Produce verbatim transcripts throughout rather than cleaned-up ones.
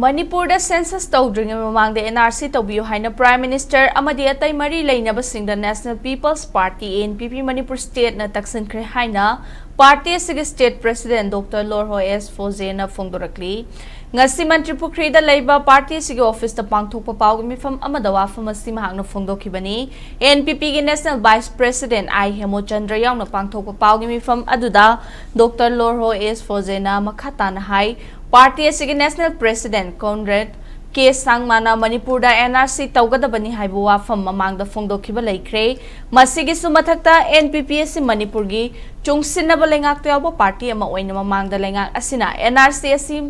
ꯃꯅꯤꯄꯨꯔꯗ ꯁꯦꯟꯁꯁ ꯇꯧꯗ꯭ꯔꯤꯉꯩ ꯃꯃꯥꯡꯗ ꯑꯦꯟ ꯑꯥꯔ ꯁꯤ ꯇꯧꯕꯤꯌꯨ ꯍꯥꯏꯅ ꯄ꯭ꯔꯥꯏꯝ ꯃꯤꯅꯤꯁꯇꯔ ꯑꯃꯗꯤ ꯑꯇꯩ ꯃꯔꯤ ꯂꯩꯅꯕꯁꯤꯡꯗ national people's party, N P P, Manipur ꯁ꯭ꯇꯦꯠꯅ ꯇꯛꯁꯤꯟꯈ꯭ꯔꯦ ꯍꯥꯏꯅ ꯄꯥꯔꯇꯤ ꯑꯁꯤꯒꯤ state president doctor Lorho S ꯐꯣꯖꯦꯅ ꯐꯣꯡꯗꯣꯔꯛꯂꯤ꯫ ꯉꯁꯤ ꯃꯟꯇ꯭ꯔꯤ ꯄꯨꯈ꯭ꯔꯤꯗ ꯂꯩꯕ ꯄꯥꯔꯇꯤ ꯑꯁꯤꯒꯤ ꯑꯣꯐꯤꯁꯇ ꯄꯥꯡꯊꯣꯛꯄ ꯄꯥꯎꯒꯤ ꯃꯤꯐꯝ ꯑꯃꯗ ꯋꯥꯐꯝ ꯑꯁꯤ ꯃꯍꯥꯛꯅ ꯐꯣꯡꯗꯣꯛꯈꯤꯕꯅꯤ꯫ ꯑꯦꯟ ꯄꯤ ꯄꯤꯒꯤ ꯅꯦꯁꯅꯦꯜ ꯚꯥꯏꯁ ꯄ꯭ꯔꯦꯁꯤꯗꯦꯟ ꯑꯥꯏ ꯍꯦꯃꯣꯆꯟꯗ꯭ꯔ ꯌꯥꯎꯅ ꯄꯥꯡꯊꯣꯛꯄ ꯄꯥꯎꯒꯤ ꯃꯤꯐꯝ ꯑꯗꯨꯗ ꯗꯣꯛꯇꯔ ꯂꯣꯔꯍꯣ ꯑꯦꯁ ꯐꯣꯖꯦꯅ ꯃꯈꯥ ꯇꯥꯅ ꯍꯥꯏ, ꯄꯥꯔꯇꯤ ꯑꯁꯤꯒꯤ ꯅꯦꯁꯅꯦꯜ ꯄ꯭ꯔꯦꯁꯤꯗꯦꯟ ꯀꯣꯟꯔꯦꯗ ꯀꯦ ꯁꯥꯡꯃꯥꯅ ꯃꯅꯤꯄꯨꯔꯗ ꯑꯦꯟ ꯑꯥꯔ ꯁꯤ ꯇꯧꯒꯗꯕꯅꯤ ꯍꯥꯏꯕ ꯋꯥꯐꯝ ꯃꯃꯥꯡꯗ ꯐꯣꯡꯗꯣꯛꯈꯤꯕ ꯂꯩꯈ꯭ꯔꯦ꯫ ꯃꯁꯤꯒꯤꯁꯨ ꯃꯊꯛꯇ, ꯑꯦꯟ ꯄꯤ ꯄꯤ ꯑꯁꯤ ꯃꯅꯤꯄꯨꯔꯒꯤ ꯆꯨꯡꯁꯤꯟꯅꯕ ꯂꯩꯉꯥꯛꯇ ꯌꯥꯎꯕ ꯄꯥꯔꯇꯤ ꯑꯃ ꯑꯣꯏꯅ ꯃꯃꯥꯡꯗ ꯂꯩꯉꯥꯛ ꯑꯁꯤꯅ ꯑꯦꯟ ꯑꯥꯔ ꯁꯤ ꯑꯁꯤ,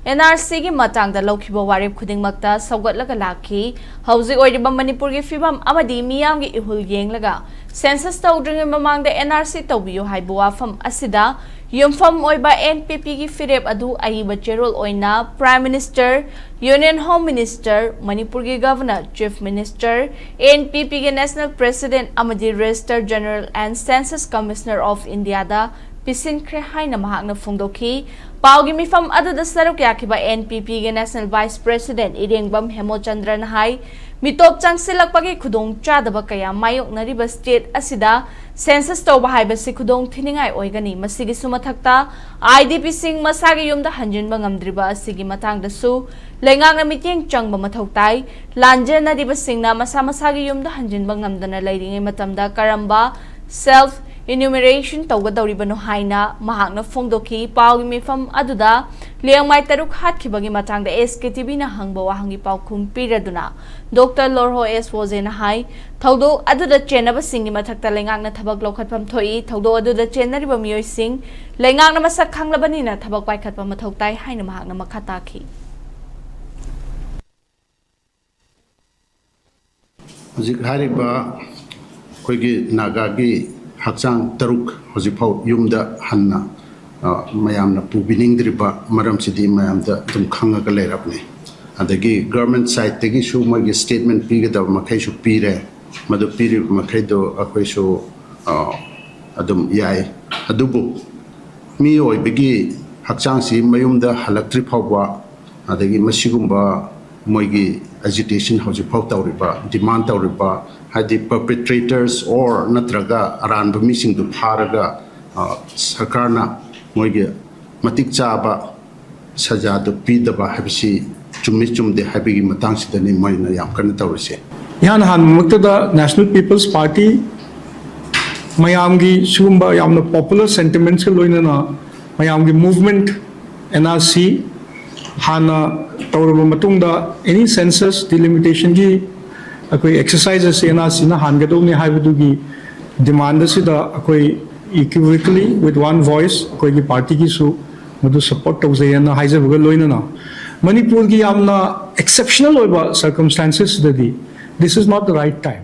ꯑꯦꯟ ꯑꯥꯔ ꯁꯤꯒꯤ ꯃꯇꯥꯡꯗ ꯂꯧꯈꯤꯕ ꯋꯥꯔꯦꯞ ꯈꯨꯗꯤꯡꯃꯛꯇ ꯁꯧꯒꯠꯂꯒ ꯂꯥꯛꯈꯤ꯫ ꯍꯧꯖꯤꯛ ꯑꯣꯏꯔꯤꯕ ꯃꯅꯤꯄꯨꯔꯒꯤ ꯐꯤꯕꯝ ꯑꯃꯗꯤ ꯃꯤꯌꯥꯝꯒꯤ ꯏꯍꯨꯜ ꯌꯦꯡꯂꯒ ꯁꯦꯟꯁꯁ ꯇꯧꯗ꯭ꯔꯤꯉꯩ ꯃꯃꯥꯡꯗ ꯑꯦꯟ ꯑꯥꯔ ꯁꯤ ꯇꯧꯕꯤꯌꯨ ꯍꯥꯏꯕ ꯋꯥꯐꯝ ꯑꯁꯤꯗ ꯌꯨꯝꯐꯝ ꯑꯣꯏꯕ ꯑꯦꯟ ꯄꯤ ꯄꯤꯒꯤ ꯐꯤꯔꯦꯞ ꯑꯗꯨ ꯑꯏꯕ ꯆꯦꯔꯣꯜ ꯑꯣꯏꯅ prime minister, union home minister, ꯃꯅꯤꯄꯨꯔꯒꯤ governor, chief minister, N P ꯄꯤꯒꯤ ꯅꯦꯁꯅꯦꯜ ꯄ꯭ꯔꯦꯁꯤꯗꯦꯟ ꯑꯃꯗꯤ registrar general and census commissioner of ꯏꯟꯗꯤꯌꯥꯗ ꯄꯤꯁꯤꯟꯈ꯭ꯔꯦ ꯍꯥꯏꯅ ꯃꯍꯥꯛꯅ ꯐꯣꯡꯗꯣꯛꯈꯤ꯫ ꯄꯥꯎꯒꯤ ꯃꯤꯐꯝ ꯑꯗꯨꯗ ꯁꯔꯨꯛ ꯌꯥꯈꯤꯕ ꯑꯦꯟ ꯄꯤ ꯄꯤꯒꯤ ꯅꯦꯁꯅꯦꯜ ꯚꯥꯏꯁ ꯄ꯭ꯔꯦꯁꯤꯗꯦꯟ ꯏꯔꯦꯡꯕꯝ ꯍꯦꯃꯣꯆꯟꯗ꯭ꯔꯅ ꯍꯥꯏ, ꯃꯤꯇꯣꯞ ꯆꯪꯁꯤꯜꯂꯛꯄꯒꯤ ꯈꯨꯗꯣꯡꯆꯥꯗꯕ ꯀꯌꯥ ꯃꯥꯌꯣꯛꯅꯔꯤꯕ ꯁ꯭ꯇꯦꯠ ꯑꯁꯤꯗ ꯁꯦꯟꯁꯁ ꯇꯧꯕ ꯍꯥꯏꯕꯁꯤ ꯈꯨꯗꯣꯡ ꯊꯤꯅꯤꯡꯉꯥꯏ ꯑꯣꯏꯒꯅꯤ꯫ ꯃꯁꯤꯒꯤꯁꯨ ꯃꯊꯛꯇ, ꯑꯥꯏ ꯗꯤ ꯄꯤꯁꯤꯡ ꯃꯁꯥꯒꯤ ꯌꯨꯝꯗ ꯍꯟꯖꯤꯟꯕ ꯉꯝꯗ꯭ꯔꯤꯕ ꯑꯁꯤꯒꯤ ꯃꯇꯥꯡꯗꯁꯨ ꯂꯩꯉꯥꯛꯅ ꯃꯤꯠꯌꯦꯡ ꯆꯪꯕ ꯃꯊꯧ ꯇꯥꯏ꯫ ꯂꯥꯟꯖꯦꯟꯅꯔꯤꯕꯁꯤꯡꯅ ꯃꯁꯥ ꯃꯁꯥꯒꯤ ꯌꯨꯝꯗ ꯍꯟꯖꯤꯟꯕ ꯉꯝꯗꯅ ꯂꯩꯔꯤꯉꯩ ꯃꯇꯝꯗ ꯀꯔꯝꯕ ꯁꯦꯜꯐ ꯏꯅ꯭ꯌꯨꯃꯔꯦꯁꯟ ꯇꯧꯒꯗꯧꯔꯤꯕꯅꯣ ꯍꯥꯏꯅ ꯃꯍꯥꯛꯅ ꯐꯣꯡꯗꯣꯛꯈꯤ꯫ ꯄꯥꯎꯒꯤ ꯃꯤꯐꯝ ꯑꯗꯨꯗ ꯂꯤꯌꯥꯡꯃꯥꯏ ꯇꯔꯨꯛ ꯍꯥꯠꯈꯤꯕꯒꯤ ꯃꯇꯥꯡꯗ ꯑꯦꯁ ꯀꯦ ꯇꯤ ꯚꯤꯅ ꯍꯪꯕ ꯋꯥꯍꯪꯒꯤ ꯄꯥꯎꯈꯨꯝ ꯄꯤꯔꯗꯨꯅ ꯗꯣꯛꯇꯔ ꯂꯣꯔꯍꯣ ꯑꯦꯁ ꯐꯣꯖꯦꯅ ꯍꯥꯏ, ꯊꯧꯗꯣꯛ ꯑꯗꯨꯗ ꯆꯦꯟꯅꯕꯁꯤꯡꯒꯤ ꯃꯊꯛꯇ ꯂꯩꯉꯥꯛꯅ ꯊꯕꯛ ꯂꯧꯈꯠꯐꯝ ꯊꯣꯛꯏ꯫ ꯊꯧꯗꯣꯛ ꯑꯗꯨꯗ ꯆꯦꯟꯅꯔꯤꯕ ꯃꯤꯑꯣꯏꯁꯤꯡ ꯂꯩꯉꯥꯛꯅ ꯃꯁꯛ ꯈꯪꯂꯕꯅꯤꯅ ꯊꯕꯛ ꯄꯥꯏꯈꯠꯄ ꯃꯊꯧ ꯇꯥꯏ ꯍꯥꯏꯅ ꯃꯍꯥꯛꯅ ꯃꯈꯥ ꯇꯥꯈꯤ꯫ ꯍꯧꯖꯤꯛ ꯍꯥꯏꯔꯤꯕ ꯑꯩꯈꯣꯏꯒꯤ ꯅꯥꯒꯥꯒꯤ ꯍꯛꯆꯥꯡ ꯇꯔꯨꯛ ꯍꯧꯖꯤꯛꯐꯥꯎ ꯌꯨꯝꯗ ꯍꯟꯅ, ꯑ, ꯃꯌꯥꯝꯅ ꯄꯨꯕꯤꯅꯤꯡꯗ꯭ꯔꯤꯕ ꯃꯔꯝꯁꯤꯗꯤ ꯃꯌꯥꯝꯗ ꯑꯗꯨꯝ ꯈꯪꯉꯒ ꯂꯩꯔꯕꯅꯤ꯫ ꯑꯗꯒꯤ ꯒꯚꯔꯟꯃꯦꯟꯠ ꯁꯥꯏꯠꯇꯒꯤꯁꯨ ꯃꯣꯏꯒꯤ ꯁ꯭ꯇꯦꯠꯃꯦꯟꯠ ꯄꯤꯒꯗꯕ ꯃꯈꯩꯁꯨ ꯄꯤꯔꯦ꯫ ꯃꯗꯨ ꯄꯤꯔꯤꯕ ꯃꯈꯩꯗꯣ ꯑꯩꯈꯣꯏꯁꯨ, ꯑ, ꯑꯗꯨꯝ ꯌꯥꯏ꯫ ꯑꯗꯨꯕꯨ ꯃꯤꯑꯣꯏꯕꯒꯤ ꯍꯛꯆꯥꯡꯁꯤ ꯃꯌꯨꯝꯗ ꯍꯜꯂꯛꯇ꯭ꯔꯤ ꯐꯥꯎꯕ ꯑꯗꯒꯤ ꯃꯁꯤꯒꯨꯝꯕ ꯃꯣꯏꯒꯤ ꯑꯦꯖꯤꯇꯦꯁꯟ ꯍꯧꯖꯤꯛꯐꯥꯎ ꯇꯧꯔꯤꯕ, ꯗꯤꯃꯥꯟ ꯇꯧꯔꯤꯕ, ꯍꯥꯏꯗꯤ ꯄꯔꯄꯤꯇ꯭ꯔꯦꯇꯔꯁ ꯑꯣꯔ ꯅꯠꯇ꯭ꯔꯒ ꯑꯔꯥꯟꯕ ꯃꯤꯁꯤꯡꯗꯨ ꯐꯥꯔꯒ ꯑ, ꯁꯔꯀꯥꯔꯅ ꯃꯣꯏꯒꯤ ꯃꯇꯤꯛ ꯆꯥꯕ ꯁꯖꯥꯗꯨ ꯄꯤꯗꯕ ꯍꯥꯏꯕꯁꯤ ꯆꯨꯝꯃꯤ ꯆꯨꯝꯗꯦ ꯍꯥꯏꯕꯒꯤ ꯃꯇꯥꯡꯁꯤꯗꯅꯤ ꯃꯣꯏꯅ ꯌꯥꯝ ꯀꯟꯅ ꯇꯧꯔꯤꯁꯦ꯫ ꯏꯍꯥꯟ ꯍꯥꯟꯕꯃꯛꯇꯗ National People's Party ꯃꯌꯥꯝꯒꯤ ꯁꯤꯒꯨꯝꯕ ꯌꯥꯝꯅ ꯄꯣꯄꯨꯂꯔ ꯁꯦꯟꯇꯤꯃꯦꯟꯠꯁꯀ ꯂꯣꯏꯅꯅ ꯃꯌꯥꯝꯒꯤ ꯃꯨꯚꯃꯦꯟꯠ, ꯑꯦꯟ ꯑꯥꯔ ꯁꯤ ꯍꯥꯟꯅ ꯇꯧꯔꯕ ꯃꯇꯨꯡꯗ ꯑꯦꯅꯤ ꯁꯦꯟꯁꯁ ꯗꯤꯂꯤꯃꯤꯇꯦꯁꯟꯒꯤ ꯑꯩꯈꯣꯏ ꯑꯦꯛꯁꯔꯁꯥꯏꯖ ꯑꯁꯤ ꯑꯦꯟ ꯑꯥꯔ ꯁꯤꯅ ꯍꯥꯟꯒꯗꯧꯅꯤ ꯍꯥꯏꯕꯗꯨꯒꯤ ꯗꯤꯃꯥꯟ ꯑꯁꯤꯗ ꯑꯩꯈꯣꯏ equivocally with one voice ꯑꯩꯈꯣꯏꯒꯤ ꯄꯥꯔꯇꯤꯒꯤꯁꯨ ꯃꯗꯨ ꯁꯄꯣꯔꯠ ꯇꯧꯖꯩꯑꯅ ꯍꯥꯏꯖꯕꯒ ꯂꯣꯏꯅꯅ ꯃꯅꯤꯄꯨꯔꯒꯤ ꯌꯥꯝꯅ ꯑꯦꯛꯁꯦꯞꯁꯅꯦꯜ ꯑꯣꯏꯕ ꯁꯔꯀꯝꯁ꯭ꯇꯥꯟꯁꯦꯁꯁꯤꯗꯗꯤ this is not the right time.